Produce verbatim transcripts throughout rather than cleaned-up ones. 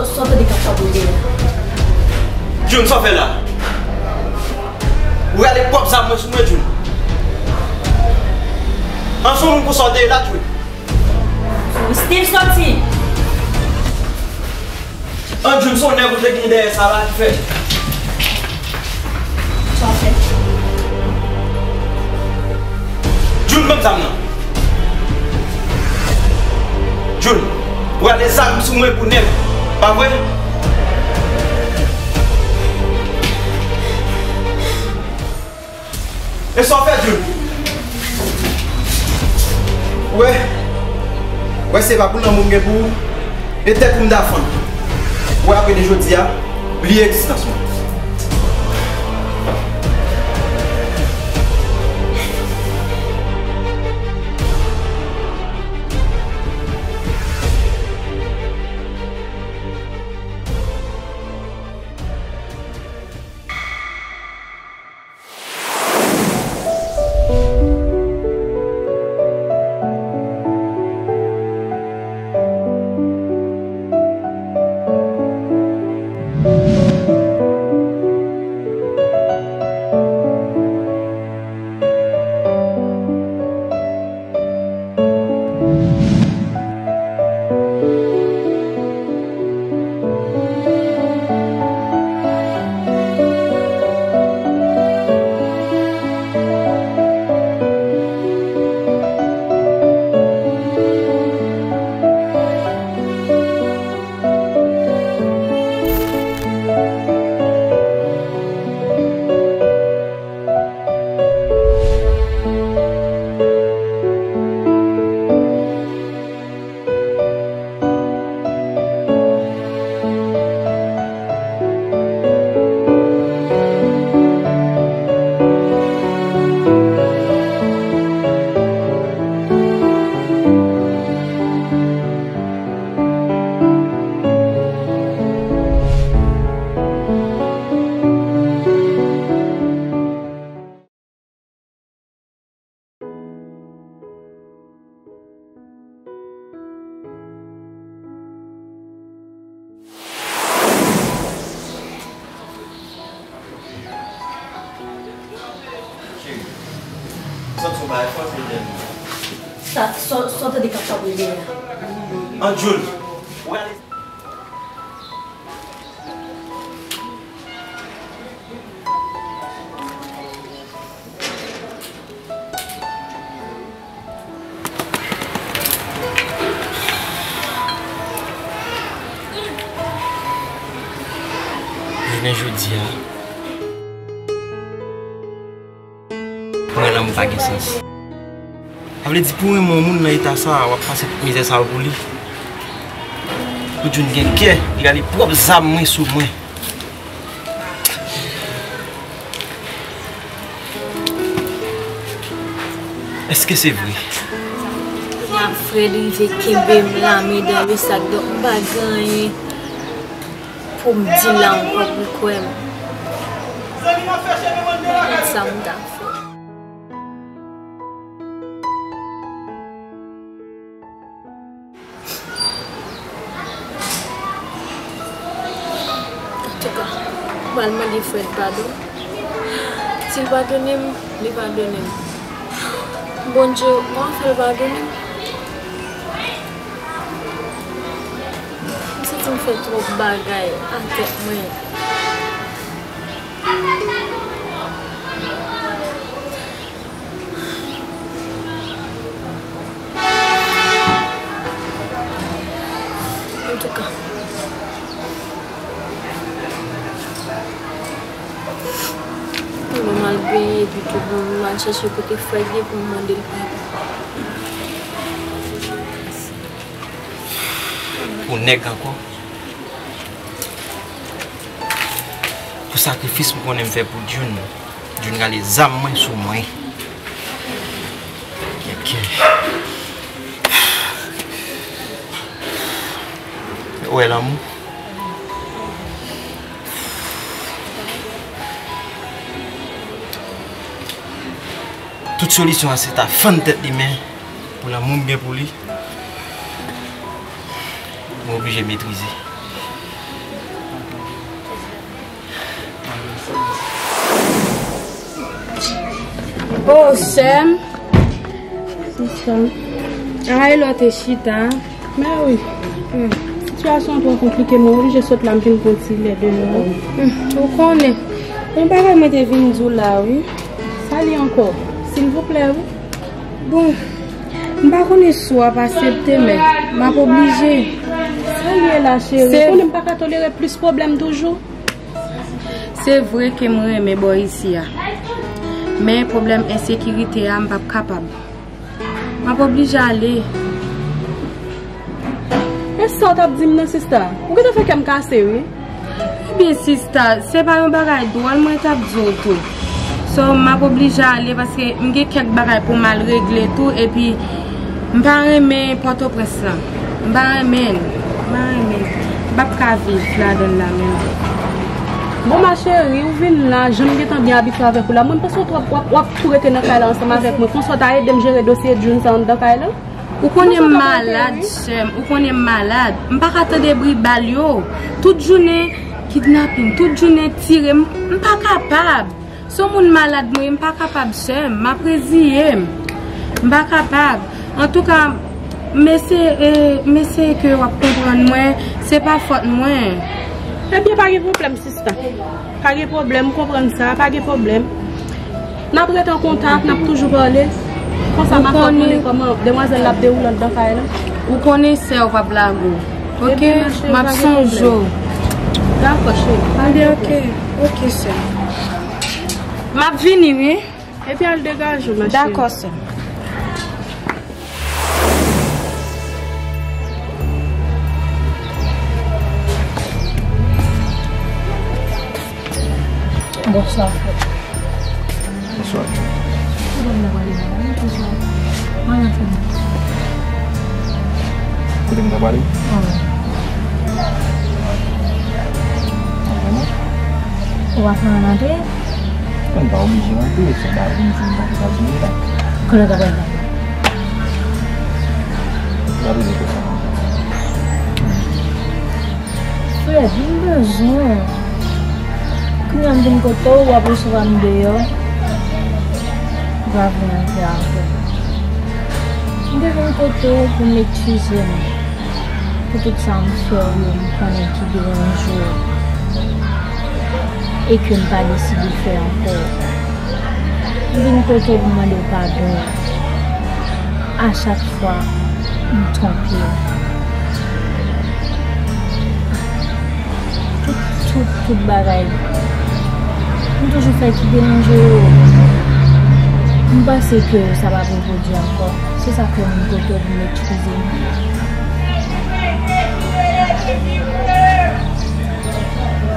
Sa w tande k ap pale la? Jun, sa w fè la? Ou rale pwòp zam mwen sou mwen, Jun. An son moun konsa w te ye la, Jun. Steve, soti! An Jun, se yon nèg ou te gen dèyè sa la ki fè. Sa w fè? Jun, ban m zam nan. Jun, ou rale zam sou mwen pou nèg, pa vre? E sa w fè, Jun? Ou wè? Ou wè, se pa pou lanmou m gen pou ou, e tèt ou m ta fann. Ou wè, apre de jodi a, bliye egzistans mwen. Cheri, m santi yon bagay fò, se dèyè m. Sa, sa, sa w tande k ap pale dèyè a? An Jun, ou rale. Jounen jodi a, pou mwen, lanmou pa gen sans. Sa vle di, pou renmen yon moun nan eta sa a, w ap pase tout mizè sa yo pou li. Pou Jun gen kè, li rale pwòp zam mwen sou mwen. Èske se vre? Alfred rive kenbe m la, men dan le sak, donk m pa gen anyen pou m di la ankò pou l kwè m. Gad sa m ta fè. Antouka, m pral mande Fred padon. Si l padone m, li padone m. Bondye, mwen fè l padone m. M santi m fè twòp bagay ak tèt mwen. Antouka, mwen m al peye epi tou pou m al chèche kote Fred ye pou m mande l padon. Pou nèg ankò? Pou sakrifis m konnen m fè pou Jun. Jun rale zam mwen sou mwen. Kèkè. Ou wè lanmou? Tout solisyon an se ta fann tèt li, men pou lanmou m gen pou li, mwen oblije metrize. Oh, sè m. Sista. Ay, lò te chita. Mè wi. Hmm. Sitiyasyon an twò konplike, mwen oblije sot la, m vin pran ti lè deyò. Hmm. Ou konnen. Yon bagay mwen te vin di w la, wi. Sa li ankò? Silvouplè, wi. Bon, m pa konnen si w ap aksepte, men m ap oblije. Sa l ye la, cheri? Se Ou konnen m pa ka tolere plis pwoblèm toujou. Se vre ke m renmen bò isi a, men pwoblèm ensekirite a, m p ap kapab. M ap oblije ale. E sa w t ap di m nan, sista? Ou gentan fè kè m kase, wi. Ebyen, sista, se pa yon bagay dwòl mwen t ap di w tou. So, m ap oblije ale paske m gen kèk bagay pou m al regle tou, epi m pa renmen Pòtoprens lan. M pa renmen l. M pa renmen l. M p ap ka viv ladan l la menm. Bon, ma chérie, ou vin la, jan m gentan byen abitye avèk ou la, mwen m panse w t ap, w ap, w ap tou rete nan kay la ansanm avèk mwen. Konsa w ta ede m jere dosye June sa anndan kay la? Ou konnen m malad, sè m. Ou konnen m malad. M pa ka tande bri bal yo. Tout jounen kidnapin, tout jounen tire. M, m pa kapab. Se yon moun malad mwen ye, m pa kapab, sè m. M ap reziye m. M pa kapab. Antouka, m eseye, m eseye ke w ap konprann mwen. Se pa fòt mwen. Ebyen, pa gen pwoblèm, sista. Pa gen pwoblèm, m konprann sa, pa gen pwoblèm. N ap ret an kontak, n ap toujou pale. Konsa, m ap konnen kòman demwazèl la ap dewoule anndan kay la. Ou konnen sè w p ap lage w. Oke, m ap sonje w. Dakò, cheri. Anben, oke. Oke, sè. M ap vini, wi. Epi al degaje w, ma chérie. Dakò, sè. Bonswa, frè. Bonswa. Kote m ta prale la? Wi, bonswa. Mwen antre. Kote m ta prale? Wi. Mwen antre. Ou pa fè mwen antre? Mwen pa oblije antre, se pa vin di m pa fè sa di m la. Kote w ta prale la? Ou pa bezwen fè sa. Frè, m bezwen w. Kounye a m vin kote w, w ap resevwa m deyò. M pa vle antre avè w. M te vin kote w pou m eskize m pou tout sa m fè w yo, m konnen ki deranje w e ke m pa deside fè ankò. M vin kote w pou m mande w padon a chak fwa m twonpe w. Tout, tout, tout bagay m toujou fè ki deranje w, m panse ke sa p ap repwodui ankò. Se sa k fè m vin kote w pou m eskize m.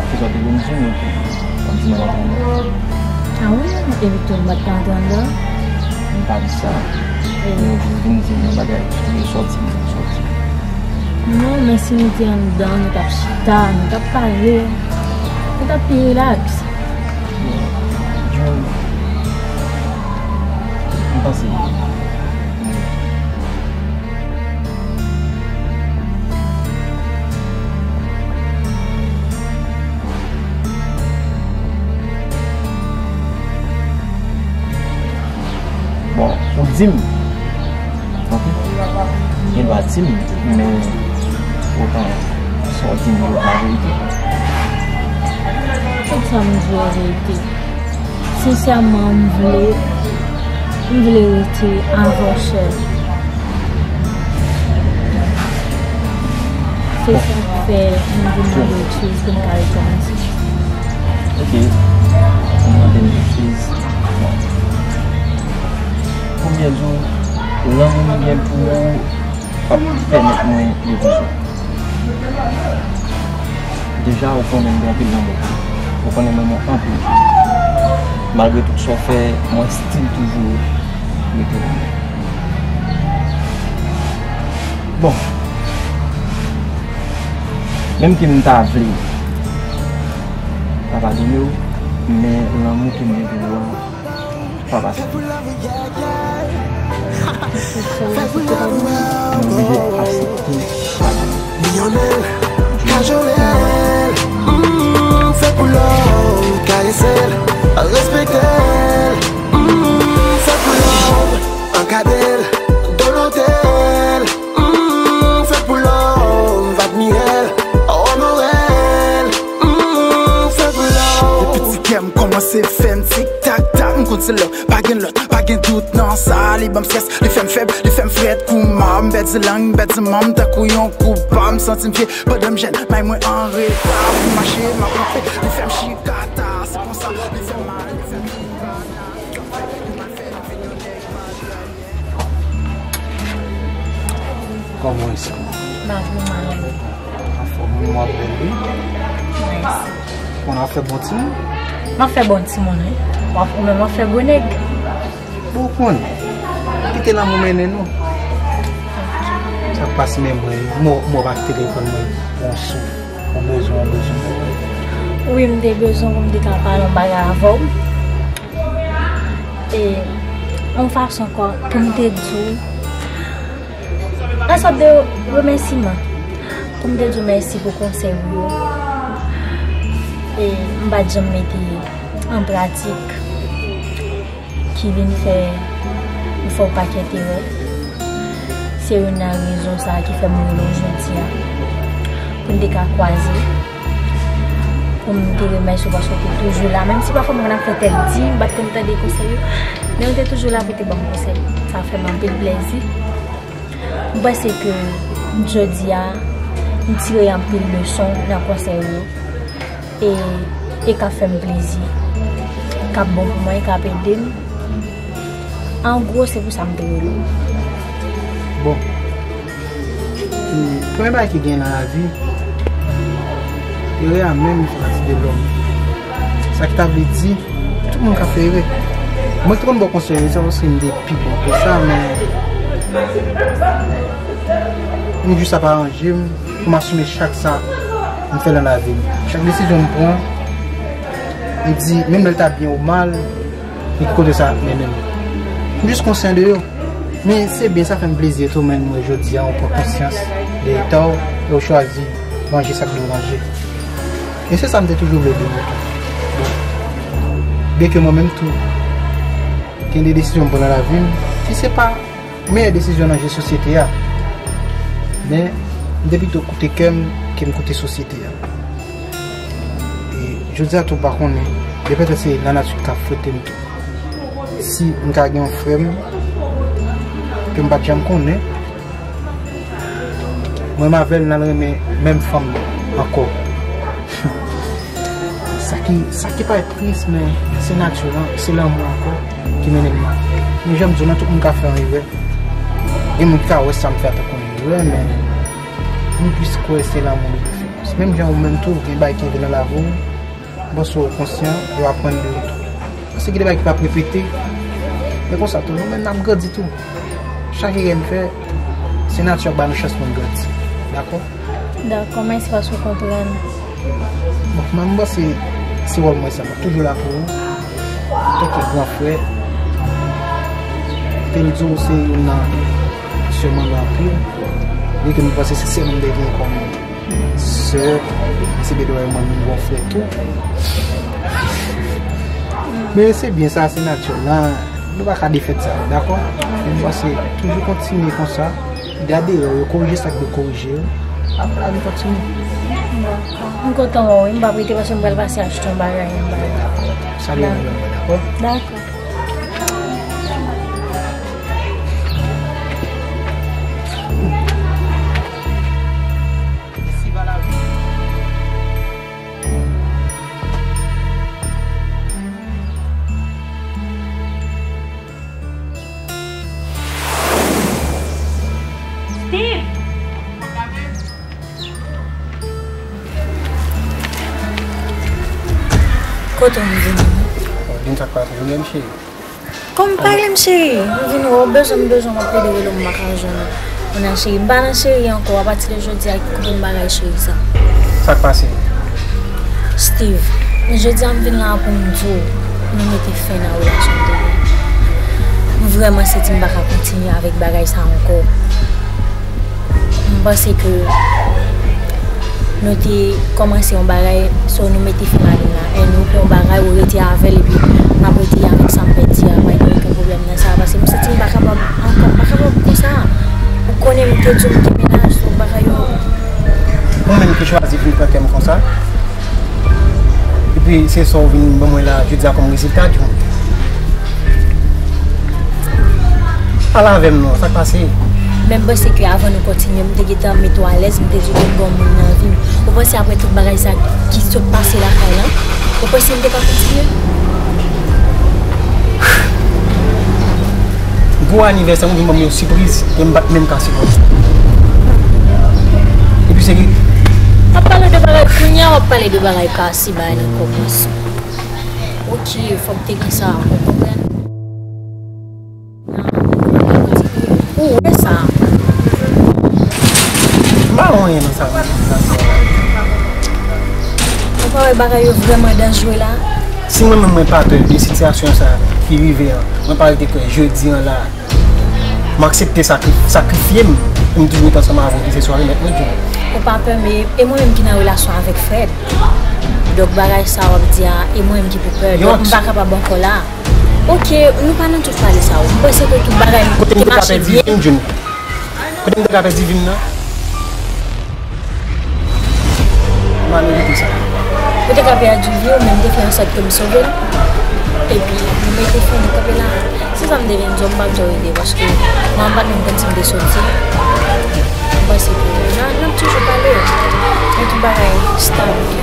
Kisa w te vin di m, epi w ap di m w ap antre anndan? A wi, epi tou m pa t ka antre anndan. M pa di sa. E. Men ou vin di m yon bagay ki te sòti, sòti. Non, men si nou te anndan, nou t ap chita, nou t ap pale, nou t ap pi rilaks. June, m panse. Bon, ou di m. Ok. Gen dwa di m, men otan sa w di m yo pa verite. Tout sa m di yo verite. Sensèman, m vle, m vle rete avè w, chè. Se sa k fè mwen vin mande w eskiz pou m ka rekòmanse. Ok. Ou mande m eskiz. Bon. Premye jou, lanmou m gen pou ou p ap pèmèt mwen eskize w. Deja, ou konnen m gen anpil lanmou pou ou. Ou konnen m renmen w anpil. Malgre tout sa w fè, mwen still toujou rete renmen w. Bon. Menm ke m ta vle pa padone w, men lanmou ke m gen pou ou a, pa pase. Mwen oblije aksepte chak. Liyonèl, Kajolèl, mm, fè pou lòm karese l, respekte l, mm, Kòmanse fè m tik tak tak, m konn se lè, pa gen lòt, pa gen dout nan sa. Li ban m strès, li fè m fèb, li fè m frèt. Kouman m pèdi lang, m pèdi manm, tankou yon koupab. M santi m vye pandan m jèn, may mwen an reta. Pou mache, m ap kanpe, li fè m chikata. Se konsa, li fè m mal, li fè m chikata. Kòman w ye sa? M ap mal. Anfòm, wi, w ap bèl, wi. Mèsi. Konnen w ap fè bon timoun? M ap fè bon timoun, wi. W ap, ou menm w ap fè gwo nèg. Bon, w konnen. Kite lanmou mennen nou. Sa k pase, men mwen, mò, mò pa kite telefòn mwen. Bon, sou, ou bezwen, ou bezwen. Wi, m te bezwen pou m te ka pale yon bagay avè w. E yon fason ankò pou m te di w, yon sòt de remèsiman, pou m te di w mèsi pou konsèy ou yo. E m pa t janm mete an pratik, ki vin fè m fè yon pakèt erè. Se youn nan rezon sa a ki fè m rele w jodi a, pou n te ka kwaze, pou m te remèsye w paske w te toujou la. Menm si pafwa mwen ap fè tèt di, m pa t konn tande konsèy yo, men w te toujou la pou w te ban m konsèy. Sa fè m anpil plèzi. M panse ke jodi a, m tire anpil leson nan konsèy yo. E, e k ap fè m plezi. K ap bon pou mwen, k ap ede m. An gwo, se pou sa m te rele w. Bon. E, premye bagay ki gen nan lavi, erè a menm fè pati de lòm. Sa ki ta vle di, tout moun ka fè erè. Mwen ki te konn ba w konsèy sa, paske m te pi bon ke sa, men m jis ap aranje m pou m asime chak sa m fè nan lavi m. Chak desizyon m pran, m di, menm lè l ta byen ou mal, men ki kote sa ap mennen m. M jis konsyan de yo. Men se byen, sa fè m plezi tou, men mwen jodi a, ou pran konsyans de eta w, e ou chwazi ranje sa k dwe ranje. E se sa m te toujou vle di nou tou. Bon. Byenke mwen menm tou, gen de desizyon m pran nan lavi m, ki se pa meyè desizyon nan je sosyete a. Men, m te pito koute kè m ke m koute sosyete a. E jodi a tou, m pa konnen, men petèt se lanati k ap frete m tou. Si m ka gen yon frè m, ke m pa t janm konnen, mwen m avè l, n al renmen menm fanm nan ankò. Sa ki, sa ki parèt tris, men se nati lan, se lanmou ankò ki mennen m la. Men jan m di w, nan tout moun ka fè yon erè. Gen moun ki ka wè sa m fè a tankou yon erè, men m plis kwè se lanmou li preferans. Menm jan ou menm tou, gen bagay ki rive nan lavi w, m panse w konsyan, yo aprann de ou tou. Paske gen de bagay ki p ap repete. Men konsa tou, nou menm n ap grandi tou. Chak erè n fè, se nati a k ba nou chans pou n grandi. Dakò? Dakò, mèsi paske w konprann. Bon, mwen, m panse se wòl mwen sa. M ap toujou la pou ou. Antanke gran frè, te m di w se youn nan sè mwen anpil. Byenke m panse se sè m te gen kòm sè, se Pedro mwen menm bon frè tou. Men se byen sa, se natirèl. Nou pa ka defèt sa, dakò? Men m panse toujou kontinye konsa. Gade yo, yo korije sa k dwe korije yo. Apre lavi kontinye. M kontan wè w wi, m p ap rete paske m pral pase achte yon bagay, yon bagay. Dakò. Salye yon lòt mwen, dakò? Dakò. Steve! Kote w vini? Oh, vin sa k pase, vin menm cheri. Kòm pale m cheri, m vin wè w, bezwen m bezwen w, m ap plede rele w, m pa ka jwenn ou. Mona cheri, m pa nan cheri ankò, apati de jodi a, kite m bagay cheri sa. Sa k pase? Steve, jodi a m vin la pou m di w, nou mete fen nan relasyon n te gen. M vrèman santi m pa ka kontinye avèk bagay sa ankò. M panse ke nou te kòmanse yon bagay, so nou mete fen a li la. And ou pran yon bagay, ou rete avè l, epi m ap rete avèk sa m pèdi a, pa gen okenn pwoblèm nan sa, paske m santi m pa kapab ankò, m pa kapab konsa. Ou konnen m te di w m gen mennaj, so bagay yo. Ou menm ki chwazi vin pran kè m konsa? E Epi se sa w vin ban mwen la jodi a kòm rezilta, Jun. Pale avè m non, sa k pase? Men m panse ke avan nou kontinye, m te gentan mete w alèz, m te di w gen bon moun nan vi m. Ou panse apre tout bagay sa ki sot pase lakay lan, ou panse m te ka kontinye? Gwo anivèsè, ou vin ban m yon sipriz ke m pa t menm ka sipòte. Epi se ki W ap pale de bagay kounye a, w ap pale de bagay ka si bagay nan kòmanse. Ok, fòk te gen sa, ou konprann? Ou wè sa. M pa wè anyen nan sa. Ou pa wè bagay yo vrèman danjre la? Si mwen menm mwen pa pè de sitiyasyon sa ki rive an, mwen pa rete kwè jodi an la, m aksepte sakri-, sakrifye m pou m toujou rete ansanm avè w, ki se swa remèt mwen Jun. Ou pa pè, men e mwen menm ki nan relasyon avèk Fred. Donk bagay sa w ap di a, e mwen menm ki pou pè. Donk m pa kapab ankò la. Ok, nou pa nan tout pale sa yo. M panse ke tout bagay te mache byen. Kote m te ka pèdi vi m, Jun? Kote m te ka pèdi vi m nan? M pa merite sa. Ou te ka pèdi vi w, men m te fè ansòt ke m sove l. Epi, nou mete fen, nou kanpe la. Se sa m te vin di w, m pa t janm rete, paske mwen, m pa t menm konn si m te soti. M panse ke n a, n ap toujou pale. Men tout bagay stab.